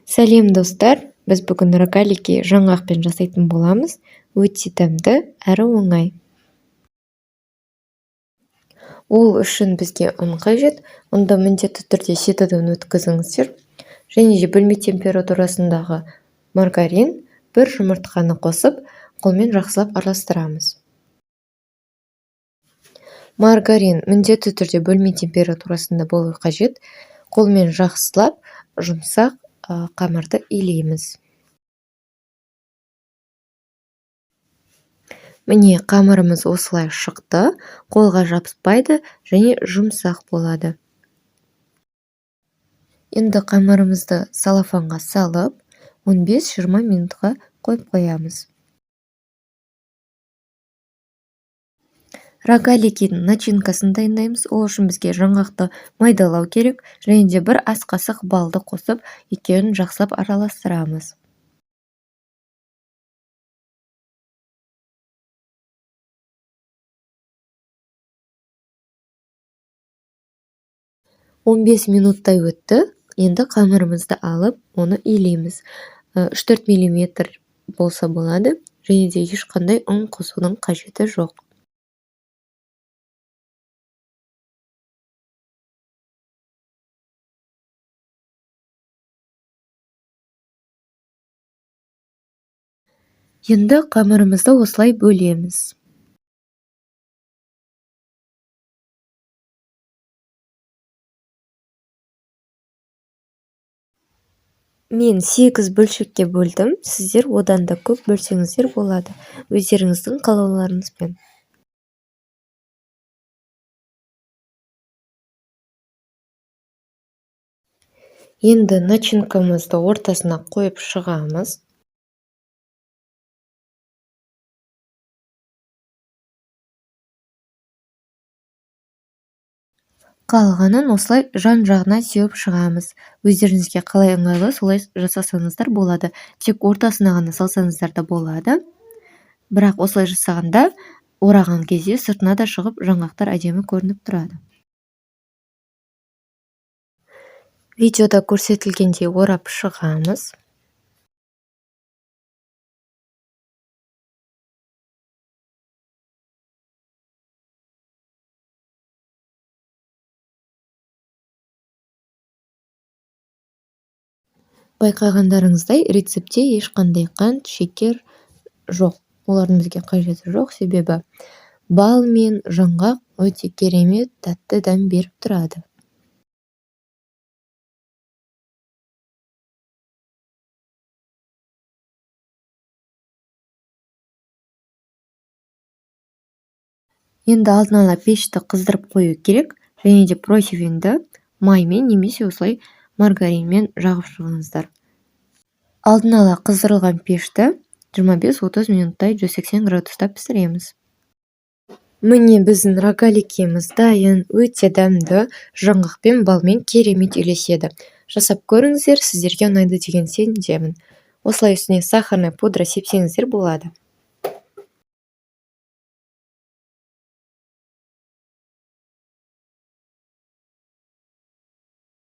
Сәлем, достар! Біз бүгін рогалики жаңғақпен жасайтын боламыз. Өте дәмді әрі оңай. Ол үшін бізге ұн қажет. Ұнды міндетті түрде ситодан өткізіңіздер. Және де бөлме температурасындағы маргарин, бір жұмыртқаны қосып, қолмен жақсылап араластырамыз. Маргарин міндетті түрде бөлме температурасында болуы қажет. Қолмен жақсылап жұмсақ қамырды илейміз. Міне, қамырымыз осылай шықты, қолға жабыспайды және жұмсақ болады. Енді қамырымызды целлофанға салып, 15-20 минутқа қойып қоямыз. Рогаликидің начинкасын дайындаймыз. Ол үшін бізге жаңғақты майдалау керек және де бір ас қасық балды қосып, екеуін жақсылап араластырамыз. 15 минуттай өтті. Енді қамырымызды алып, оны илейміз. 3-4 миллиметр болса болады және де ешқандай ұн қосудың қажеті жоқ. Енді қамырымызды осылай бөлеміз. Мен 8 бөлшекке бөлдім, сіздер одан да көп бөлсеңіздер болады, өздеріңіздің қалауларыңызбен. Енді начинкамызды ортасына қойып шығамыз. Қалғанын осылай жан-жағына сеуіп шығамыз. Өздеріңізге қалай ыңғайлы, солай жасасаңыздар болады. Тек ортасына ғана салсаңыздар да болады. Бірақ осылай жасағанда, ораған кезде сыртына да шығып, жаңғақтар әдемі көрініп тұрады. Видеода көрсетілгендей орап шығамыз. Байқағандарыңыздай, рецептте ешқандай қант, шекер жоқ. Олардың бізге қажеті жоқ, себебі бал мен жаңғақ өте керемет тәтті дәм беріп тұрады. Енді алдын ала пешті қыздырып қою керек және де противеньді маймен немесе осылай маргаринмен жағып шығыңыздар. Алдын ала қыздырылған пешті 25-30 минуттай 180 градуста пісіреміз. Міне, біздің рогаликіміз дайын, өте дәмді, жаңғақ пен балмен керемет үйлеседі. Жасап көріңіздер, сіздерге ұнайды деген сенімдемін. Осылай үстіне сахарная пудра сепсеңіздер болады.